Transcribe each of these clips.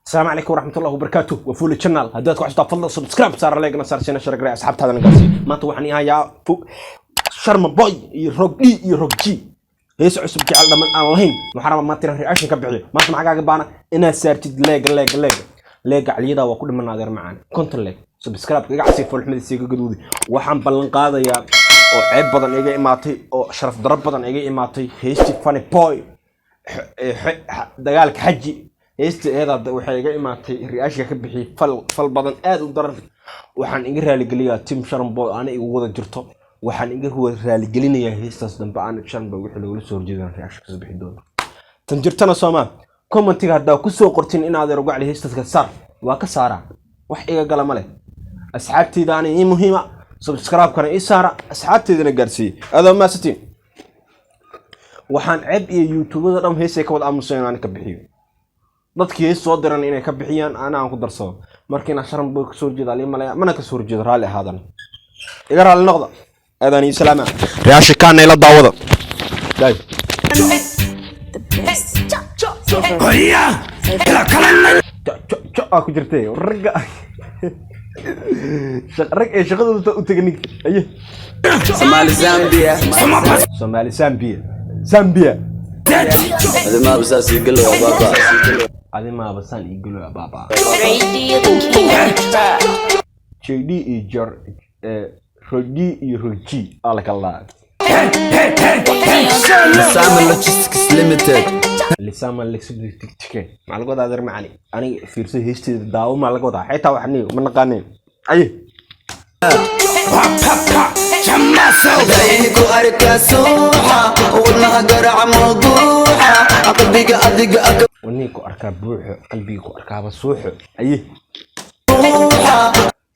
Asalaamu calaykum waraxmatullahi wabarakaatu. Waa Fuuli Channel. Haddaad ku xasuustaa, fadlan subscribe saar, like-na saar, siina share garay, asxaabtaadana gaarsiiy. Maanta waxaan ii hayaa Sharma Boy iyo Rog D iyo Rog G, hees cusub, jecel dhammaan aan lahayn. Waxaan rabaa maanta inaan reaction ka bixiyo. Maanta maxaa kaaga baana? Inaad saartid like-ga, like-ga, like-ga, like-ga. Caliyadaa waa ku dhiman, adeer macaan. 50 like, subscribe iga casi, foolxumadiisa iga gaduudi. Waxaan ballan qaadayaa oo ceeb badan iga imaatay oo sharaf darro badan iga imaatay heestii Funny Boy, dagaalka xaji, heesta eedaa waxay iga imaatay reaction ka bixiyey fal fal badan aad u daran. Waxaan iga raaligeliyaa team Sharma Boy, ana igu wada jirto. Waxaan iga raaligelinayaa heestaas dambe aan Sharma Boy wixii loogula soo horjeedaan reaction kasoo bixi doono. Tan jirtana soomaa, commentiga haddaa kusoo qortin in adeer uga cali heestaas ka saar, waa ka saaraa. Wax iga gala ma leh. Asxaabteyda ana ii muhiima, subscribe-kana ii saara, asxaabteydana gaarsiiyey. Adaa maasatiin. Waxaan ceeb iyo youtubada dhan heesay ka wada aamuseen aan ka bixiyo, dadkii hees soo diran inay ka bixiyaan, ana aan ku darsado. Marka inaan Sharma Boy kasoo horjeeda lii malaya, mana kasoo horjeedo. Raalli ahaadan, iga raalli noqda. Aadaan ii salaama. Reaction kaana ila daawada. Daay. The best. Jo jo jo aa ku jirtay ragga rag ee shaqadooda u tegay ninka aye. Somali Zambia. Soomaali Zambia, Zambia. Adima basaas iyo galow baba. Adi maaba saan ii galo baaba. Radio the King. JD iyo Jor Rodi iyo Roji aa la kala dhahaa. Lisama Logistics Limited. Lisama Lexitike maxaa laga wadaa, adeer macali? Aniga fiirso heesteeda, daawo. Maa laga wadaa xitaa wax niyo ma naqaaneen aye. Ku arkaa suuxa wadnaha garaaca mawduuxa qalbiga adiga aka. Wadnihii ku arkaa buuxo, qalbigii ku arkaaba suuxo aye. Buuxa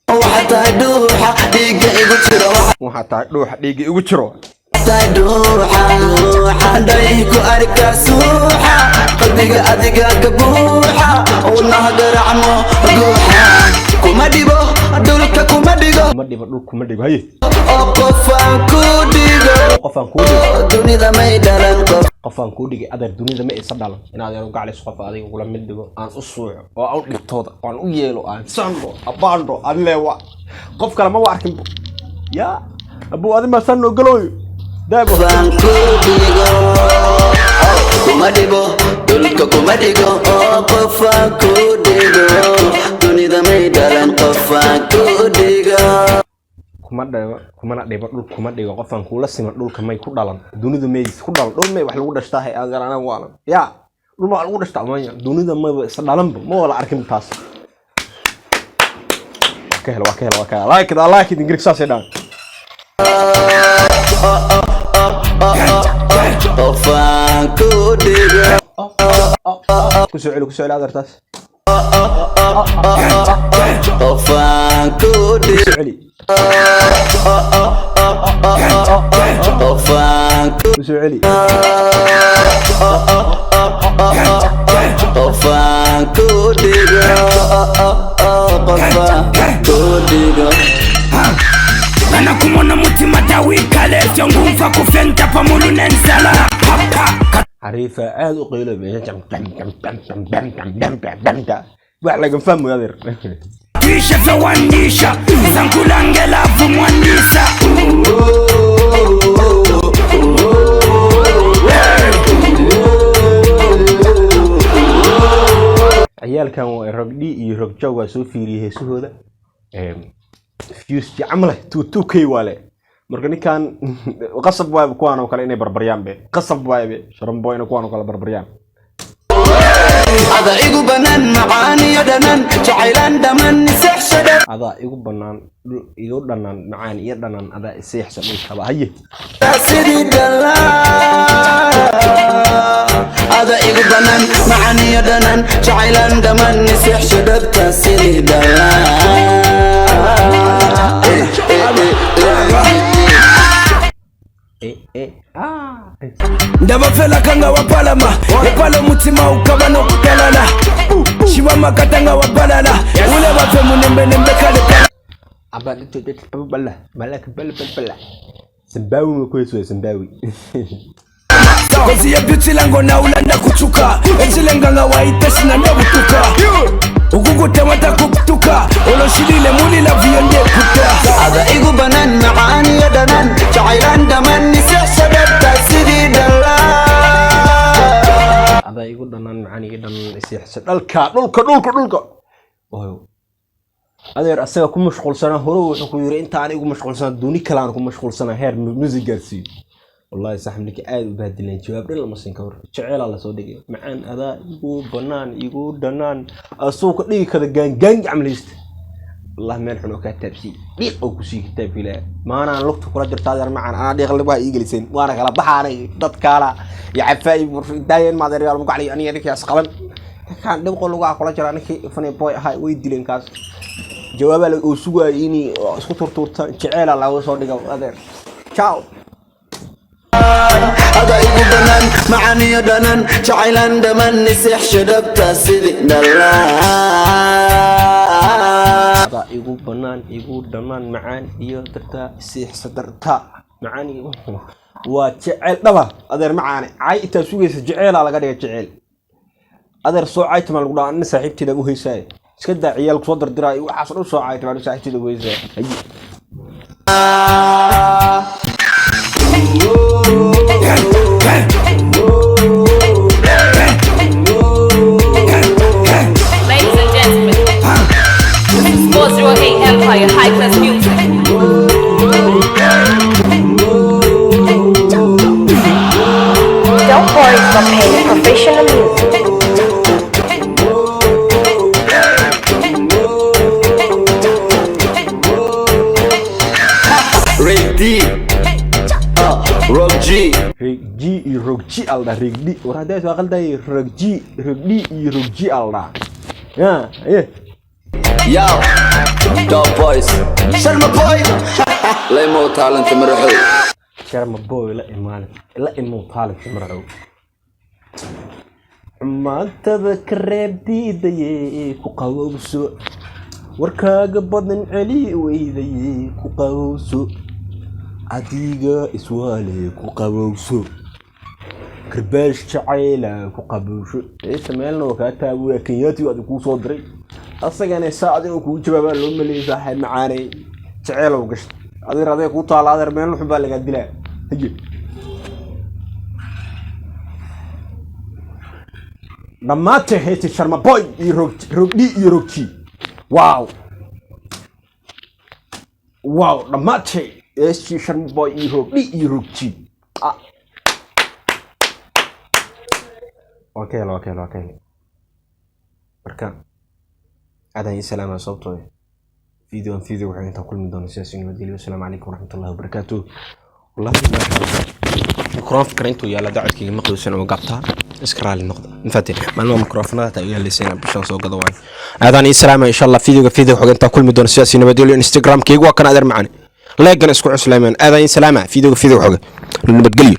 waxaa tahay dhuuxa dhiigga igu jiro. Waxaa tahay dhuuxa dhiigga igu jiro. Tahay dhuuxa dhay ku arkaa suuxa qalbiga adiga ka buuxa wadnaha garaaca mawduuxa kuma dhibo dhulka kuma dhigo. Kuma dhibo dhul kuma dhigo haye. Oo qofaan ku dhigo. Qofaan kuu dhigo. Dunida may dhalan qof. Qofaan kuu dhigay, adeer, dunida ma isa dhalan. In adeer gaclis qof adiga kula mid dhigo, aan u suuxo oo aan u dhibtooda oo aan u yeelo, aan sando abaando aan leewa, qof kale ma wa arkin yaa abuu adi maa saan noo galooyo daabo. Qofaan ku dhigo kuma dhibo dhulka kuma dhigo oo qofaan ku dhigo dunida may dhalan qofaan ku dhigo. Kuma dhigo, kumana dhibo, dhul kuma dhigo. Qofaan kuula siman dhulka may ku dhalan, dunida may ku dhalan. Dhul may wax lagu dhashtaa hay adeer anaga waalan yaa dhul ma wax lagu dhashtaa maya, dunida mayba isa dhalanba, ma wala arkin taas. Waa ka hel, waa ka hel, waa ka hel. Like it, I like it. Ingiriis saasay dhahan. Qofaan ku dhigo. Kusoo celi, kusoo celi adeertaas. Qofaan ku dhigo. Kusoo celi. Qofaan ku Kusoo celi. Qofaan ku dhigo, qofaan ku dhigo. Kana kumona mutima tawikalefyo ngumva kufenta pamulu nensala papa. Xariifa aad u qaylo wax laga fahmayo, adeer. Twishe fewandisha zankulangela vumwandisa. Ciyaalkan waa Rog D iyo Rog Jow. Waa soo fiiriyey heesahooda, views fiican ma leh, 2 2K waa le. Marka ninkan qasab waayba kuwaan oo kale inay barbaryaan be, qasab waaybe Sharma Boy inay kuwaan oo kale barbaryaan. Ada igu banaan macaan iyo dhanan jacaylaan dhaman seexshadha. Adaa igu banaan dhul igu dhanaan macaan iyo dhanaan, adaa iseexsa dhulkaba haye. Sidii dhalaa ada igu banaan macaan iyo dhanan jacaylaan dhaman seexshadhabta sidii dhalaa. Eh eh ah. Ndabafela kanga wapalama epala omutima ukaba nokutalala shibamakata nga wabalala ule bafe munembenembe kale. Aba bala malaka bala bala Zimbabwe ma ku heesooya Zimbabwe. Kozi yebyutsila ngona ulanda kuchuka echilenga nga waitesina ndabutuka. Ukutemwa takutuka oloshilile mulila viyonde kuta. Ada igu banaan, macaan iyo dhanaan, jacaylaan dhammaan niseexsha dhabta sidii dhalaa. Adaa igu dhanaan, macaan iga dhanaan, isiixsa dhalka dhulka dhulka dhulka. Oyo adeer, asaga ku mashquulsanaa hore. Wuxuu ku yiri inta aan igu mashquulsanaa, duni kale aan ku mashquulsanaa, heer music gaarsiiyo. Wallahi sax, ninka aad u baadileen, jawaab dhan lama siin. Ka hor jeceelaa lasoo dhigay, macaan adaa igu banaan, igu dhanaan, asuu ka dhigi kara gaangaang camleysta. Wallahi meel xun oo kaa taabsiy, dhiiq oo kusii kitaabka Ilaahay maanaan lugta kula jirta. Adeer macaan, anaa dhiiq lugaha ii geliseen, waana kala baxaanay dadkaala iyo cafaay daayeen maadeeryaal magacli. Aniga ninkaas qaban, ninkaan dhibqo lugaha kula jira, ninkii funny boy ahaa way dileen. Kaas jawaabaa la uu sugaayay inay isku turtuurta, jeceelaa laga soo dhiga. Adeer, ciao. Ada igu banaan, macaan iyo dhanaan, jacaylaan dhammaan niseexsha dhabta sidii dhalaa. Adaa igu banaan, igu dhammaan, macaan iyo dartaa, siixsa dartaa, macaan iyo waa jecel dhaba. Adeer macaane, cay intaa sugaysa, jeceelaa laga dhiga. Jeceel adeer soo caytama lagu dhaha, anna saaxiibteeda u heysaaye. Iska daa ciyaal kusoo dirdiraa iyo waxaas dhan. Soo caytama, anna saaxiibteeda u heysaaye. Haye. Ladies and gentlemen, this is 408 Empire High Class Music. Don't worry for paying professional music. Ray D, Rock G. Reg G iyo Rog G aldha, Reg D. War haddaas waa qaldaye. Rog G, Rog D iyo Rog G aldha ya aye. Yo, Dog Boys, Sharma Boy, Lemo Talent Maraxow. Sharma Boy la imaan, la imow talent maraxow. Xumaantada ka reeb diidaye, ku qabowso warkaaga badan, celi weydaye, ku qabowso adiga iswaale, ku qabowso karbaash jacayla, ku qabowsho. Ciise meelna oo kaa taabula, Kenyaati adi kuu soo diray, asagana saacad inuu kugu jawaabaa loo maleeyay. Saaxiib macaanay, jaceylow gashay adeer, adeeg kuu taala. Adeer, meel xun baa lagaa dilaa. Haye, dhammaantay heyti Sharma Boy iyo Rog, Rog D iyo Rog G. Wow wow, dhammaantay heestii Sharma Boy iyo Rog D iyo Rog G. Ah. Waa ka hela, waa ka hela, waa ka hela. Marka aadaan ii salaamaa, sababtoo ah video an video waxaan intaan kulmi doona sidaas iyo nabadgelyo. Wasalaamu calaykum waraxmatullahi wabarakaatuh. Wallahi maasha Allah, mikrofonka intuu yaala dacadkayga maqleysan oo gaabtaa, iska raali noqda. Infaati maalmaha mikrofonada taa yaalaysan, bishaan soo gada waayo. Aadaan ii salaama. Insha Allah videoga video xoga intaan kulmi doona sidaas iyo nabadgelyo. Instagramkaygu waa kan, adeer macane, leegana isku cuslaamaan. Aadaan ii salaama. Videoga video xoga, nabadgelyo.